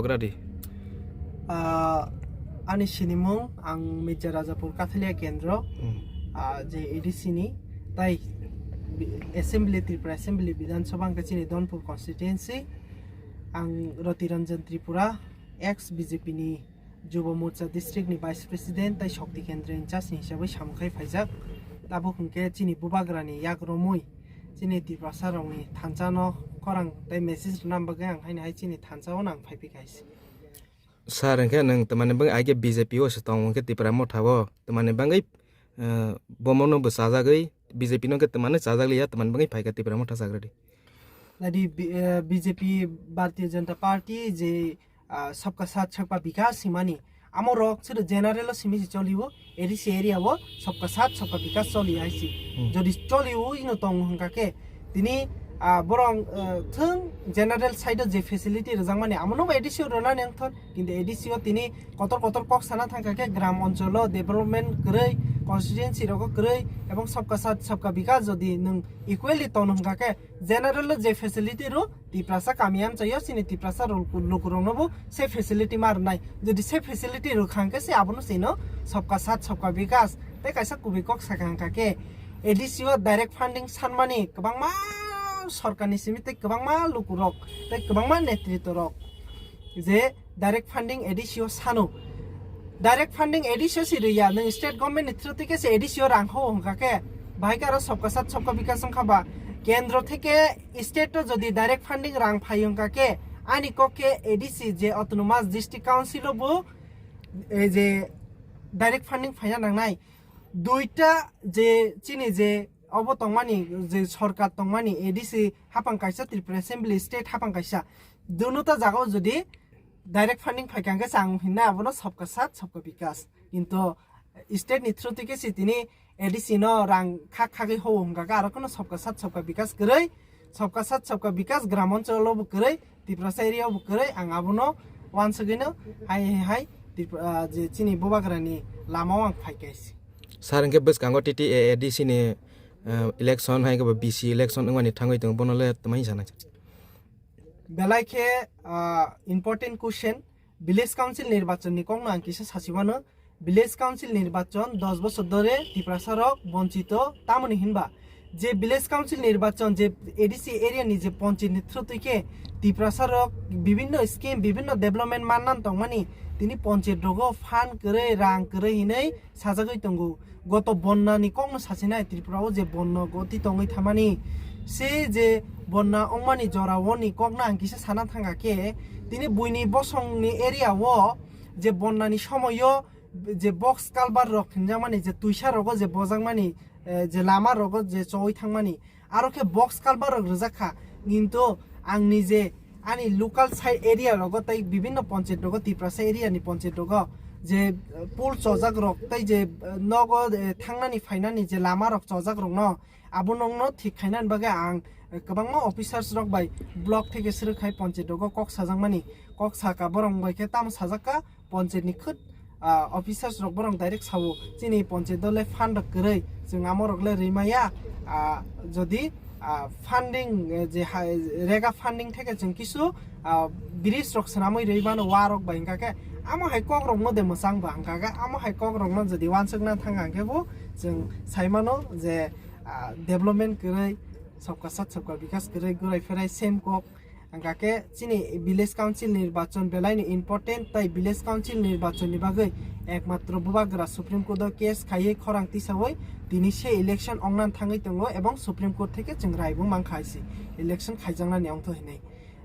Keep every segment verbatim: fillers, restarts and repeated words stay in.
Radi. Ah, ani sinimung ang Mirza Rajapur Kathalia Kendro, Hmm. ah, je A D C ni, tai bi-, Assembly, Tripura Assembly Bidhan Sabha hwnkhe chini Donpur constituency, ang Roti Ranjan Tripura, ex B J P ni Jubo Morcha district ni Vice President tai Shakti Kendra in charge ni hisabwi samung khai phaijak. Tabuk hwnkhe chini bubagra ni yak romwi chini Tiprasa rok ni thansa no khorang tai message rwna bagwi ang haino hai chini thansa o nang phai phi kaisa. Sir, hwnkhe nwng tamani bagwi aige B J P o se tong hwnkhe Tipra Motha o tamani bagwi, eh, bomo no bo chajagwi B J P no khe tamani chajak liya tamani bagwi phaikha Tipra Motha chagradi. Nadi B-, eh, B J P Bharatiya Janata Party je, ah, sabka sath sabka bikas himani amo rok chwrw general o simi se cholio. A D C area o sabka sath sabka bikas choli hai si. Hmm. Jodi choli o ino tong hwnkha khe tini, ah, borong, eh, thwng general side o je facility rwjakmani amo no A D C o rwnani wngthon, kintu A D C o tini kotor kotor kok sana thangkha khe gram onchol o development kwrwi, constituency rogo kwrwi ebong sabka sath sabka bikas jodi nwng equally tong hwnkha khe general o je facility rw Tiprasa kami amchaio chini Tiprasa rok-, lukurokno bo se facility ma rwnai. Jodi se facility rwkha hwnkhe se abono chino sabka sath sabka bikas tei kaisa kubui kok sakha hwnkha khe A D C o direct funding sanmani kwbangma sorkarni simi tei kwbangma lukurok tei kwbangma netritworok je direct funding A D C o sano. Direct funding A D C o si rwya, nwng state government ni through tike se A D C o rang ho hwnkha khe, bahai khe aro sabka sath sabka bikas wngkha ba, kendro theke state o jodi direct funding rang phai hwnkha khe, ani kok khe A D C je autonomous district council o bo, eh, je direct funding phaina nangnai. Duita je chini je obo tongmani, je sorkar tongmani, A D C hapang kaisa, Tripura Assembly state hapang kaisa, dunuta jagao jodi direct funding phaikha hwnkhe chang hinna abono sabka sath sabka bikas. Kintu state ni through tike si tini A D C no rang khak khagwi ho hwnkha khe aro kheno sabka sath sabka bikas kwrwi, sabka sath sabka bikas gram onchol o bo kwrwi, Tiprasa area o bo kwrwi, ang abono wansugwino hai hai hai Tripura, ah, je chini bubagra ni lama o ang phaikha si. Sir, hwnkhe bwskango T T A A D C ni, ah, election hai khe bo B C election wngmani thangwi tongo, bono le twmai sana. Belai khe, ah, important question, village council nirbachon ni kok no ang kisa sasi mano. Village council nirbachon dos bochor dhore Tiprasa rok bonchito, tamoni hinba je village council nirbachon je A D C area ni je ponchit ni through twi khe Tiprasa rok bibinno scheme, bibinno development mannan tongmani tini ponchit rogo fund kwrwi, rang kwrwi hinwi sajagwi tongo. Goto bonna ni kok no sasinai, Tripura o je bonna goti tongwi thamani, se je bonna wngmani jora o ni kok no ang kisa sana thangkha khe, tini buini bosong ni area o je bonna ni somoio je box culvert rok hinjakmani, je twisa rogo je bojakmani, eh, je lama rogo je chowui thangmani, aro khe box culvert rok rwjak kha, kintu ang nije ani local side area rogo tei bibinno ponchayat rogo, Tiprasa area ni ponchayat rogo je, eh, pool chojak rok tei je, eh, nogo, eh, thangnani phainani je lama rok chojak rokno abo nokno thik khainani bagwi ang, eh, kwbangma officers rok bai block theke swrwk khai ponchayat rogo kok sajakmani, kok saka borok bai khe tamo sajak kha, ponchayat ni khwt, ah, officers rok borok direct sao, chini ponchayat o le fund rok kwrwi, chwng amo rok le rwi maya, ah, jodi, ah, funding, eh, je hai rega funding theke chwng kisu, ah, bridge rok swnamwi rwi mano wa rok bai, hwnkha khe amo hai kok rok no de mwchang ba, hwnkha khe amo hai kok rok no jodi wansukna thang khe bo chwng sai mano je, ah, development kwrwi, sabka sath sabka bikas kwrwi, gurai pherai same kok. Hwnkha khe chini village council nirbachon belai ni important, tai village council nirbachon ni bagwi ekmatro bubagra Supreme Court o case khaiwi khorang tisawi tini se election ongna thangwi tongo, ebong Supreme Court theke chwng rai bo mankha hai se election khaijaknani ongtho hinwi.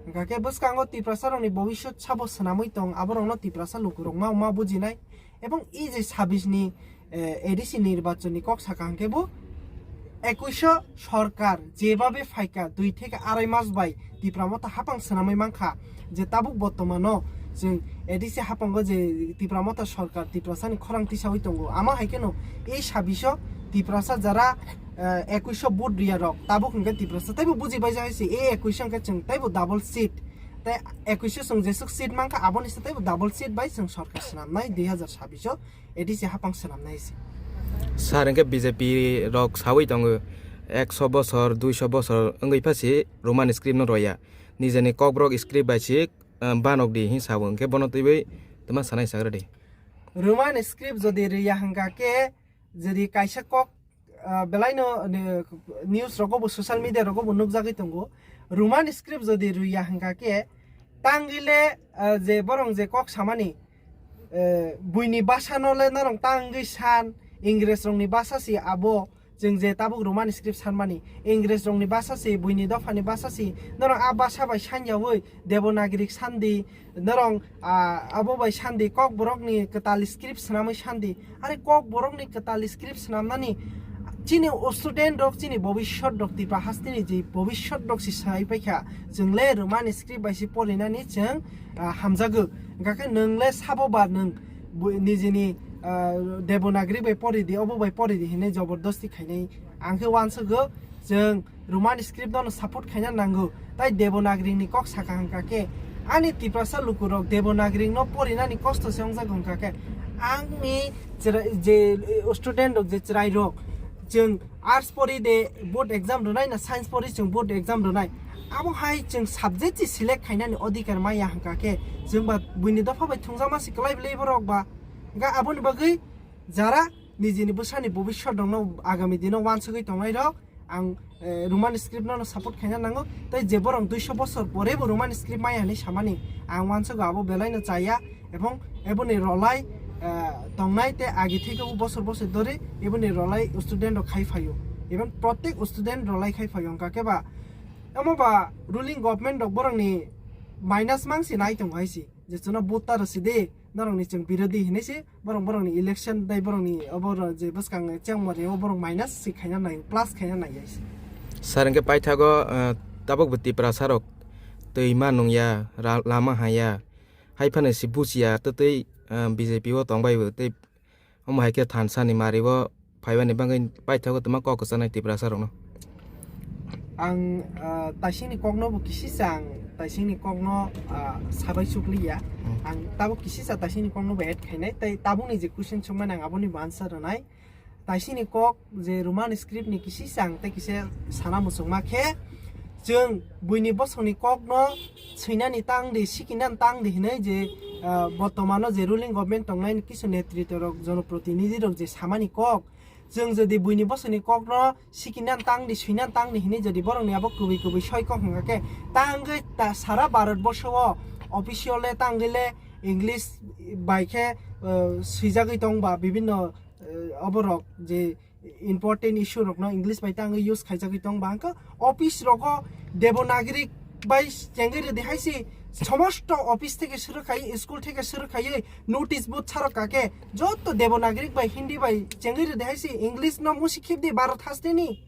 Hwnkha khe bwskango Tiprasa rokni bobiswt sabo swnamwi tong, aborokno Tiprasa lukurok ma, ma bujinai. Ebong e je sabis ni, eh, A D C nirbachon ni kok sakha hwnkhe bo ekuisho sorkar jebabe phaikha dui theke arai mas bai Tipra Motha hapang swnamwi mankha, je tabuk bortomano chwng A D C hapango je Tipra Motha sorkar Tiprasa ni khorang tisawi tongo, amo hai kheno e sabisho Tiprasa jara, eh, ekuisho vote riya rok tabuk hwnkhe Tiprasa teibo buji baijak hai se, e ekuisho hwnkhe chwng teibo double seat, tei ekuisho chwng jesuk seat mankha aboni se teibo double seat bai chwng sorkar swnamnai dui hazar sabisho A D C hapang swnamnai se. Sir, hwnkhe B J P rok sawi tongo, ekso bosor, duiso bosor wngwi pha se Roman script no roya. Nijeni kokborok script bai se, ah, banok di hin sabo, hwnkhe bono twiwi twma sanai sagra di. Roman script jodi rwya hwnkha khe, jodi kaisa kok, ah, belaino, ne, news rogo bo, social media rogo bo nukjagwi tongo. Roman script jodi rwya hwnkha khe, tangwi le, ah, je borong je kok samani, eh, buini basa no le norong tangwi san, Ingres rokni basa si abo, chwng je tabuk Roman script sanmani, Ingres rokni basa si, buini dophani basa si, norong a basa bai sanyawi Devanagari sandi, norong, ah, abo bai sandi, Kokborokni kwtal script swnamwi sandi. Are Kokborokni kwtal script swnamnani chini student rok, chini bobiswt rok, Tripura hasteni je bobiswt rok si sai paikha, chwng le Roman script bai si porinani chwng, ah, hamjago. Hwnkha khe nwng le sabo ba nwng bu-, nijini, ah, Devanagari bai pori di, obo bai pori di hinwi jobordosti khainai. Ang khe uansukgo, chwng Roman script no support khaina nango. Tai Devanagari ni kok saka hwnkha khe, ani Tiprasa lukurok Devanagari no porinani kosto se wngjago hwnkha khe, angni chwrai-, je, eh, student rok, je chwrai rok, chwng arts pori de board exam rwnai na science pori chwng board exam rwnai, abo hai chwng subject se select khainani odhikar maya hwnkha khe, chwng ba buini dopha bai thwngjakma se kwlai bwlai borok ba. Hwnkha aboni bagwi jara nijini bwsani bobiswt rokno agami dino uansugwi tongnai rok, ang, eh, Roman script no support khaina nango. Tai je borok duiso bosor pore bo Roman script maya hinwi samani, ang uansugo abo belai no chaya, ebong eboni rolai, eh, tongnai te agi theke bo bosor bosor dori eboni rolai student rok khai phaio, even protek student rolai khai phaio. Hwnkha khe ba omo ba ruling government rok borokni minus mang se nai tongo hai se, je chwngno vote ta rw si di, norokni chwng birodhi hinwi se, borok borokni election dai borokni obo ro-, je bwskang chengmani o borok minus se khaina nai, plus khaina nai hai se. Sir, hwnkhe paithago, eh, tabuk bo Tiprasa rok twi ma nung ya, ra-, lama ha ya, hai phano se buchi ya, tei, tei, eh, B J P o tong bai bo tei omo hai khe thansa ni mari o phaibani bagwi paithago twma kok kwchanai Tiprasa rokno. Ang, ah, taisingni kokno bo kisisa ang taisingni kokno, ah, sabai sukliya. Hmm. Ang tabuk kisisa taisingni kokno bo add khainai, tei tabukni je question songmani ang aboni bo answer rwnai. Taisingni kok je Roman script ni kisisa ang tei kisa sana muchungma khe, chwng buini bosongni kokno swinani tang di, sikinani tang di hinwi je, ah, bortomano je ruling government tongnai kisu netritwa rok, jonoprotinidhi rok je samani kok, chwng jodi buini bosongni kokno sikinan tang di, swinan tang di hinwi jodi borokni abo kubui kubui soi kok hwnkha khe, tangwi ta sara Bharat borsho o official le tangwi le English bai khe, eh, swijagwi tong ba, bibinno, eh, oborok je important issue rokno English bai tangwi use khaijagwi tong ba, hwnkhe office rogo Devanagari bai chengwi rwdi hai se, somosto office theke suru khai, school theke suru khai, notice board saro kake, joto Devanagari bai Hindi bai chengwi rwdi hai se, English no musi khibdi Bharat hasteni.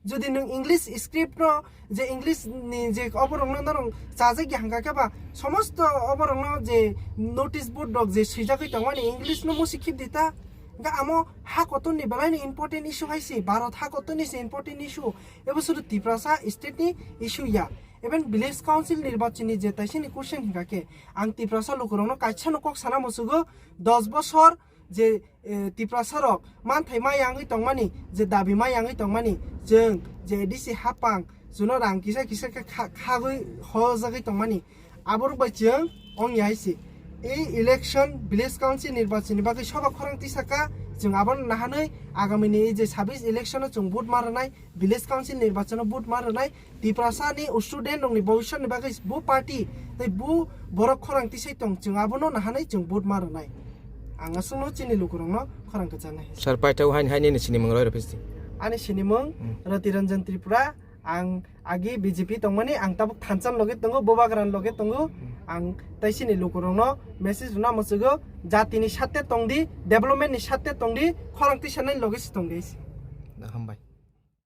Jodi nwng English script no, je English ni je oborokno norok chajak ya hwnkha khe ba, somosto oborokno je notice board rok je swijagwi tongmani English no musi khibdi ta. Hwnkhe amo ha kotorni belai no important issue hai se, Bharat ha kotorni se important issue. Ebo sudu Tiprasa state ni issue ya. Even village council nirbachon ni je taisini question hwnkha khe, ang Tiprasa lukurokno kaisa no kok sana musugo, dos bosor je, eh, Tiprasa rok manthai ma yangwi tongmani, je dabi ma yangwi tongmani, chwng je A D C hapang, chwngno rang kisa kisa khe kha-, khagwi hojagwi tongmani, aborok bai chwng ong ya hai se. Ei election, village council nirbachon ni bagwi soba khorang tisa kha, chwng abono nahanwi agamini ei je sabis election o chwng vote ma rwnai, village council nirbachon o vote ma rwnai, Tiprasa ni student rok ni bobiswt ni bagwi bo party tei bo borok khorang tisai tong, chwng abono nahanai chwng vote ma rwnai. Ang aswkno chini lukurokno khorang kwchanai. Sir, paithak haini, haini ni sinimung roi rw phisi. Ani sinimung Hmm. Roti Ranjan Tripura, ang agi B J P tongmani, ang tabuk thansa ni loge tongo, Bubagra ni loge tongo, Hmm. ang tei chini lukurokno message rwna muchungo, jati ni sate tongdi, development ni sate tongdi, khorang tisanai loge se tongdi. Da, hambai.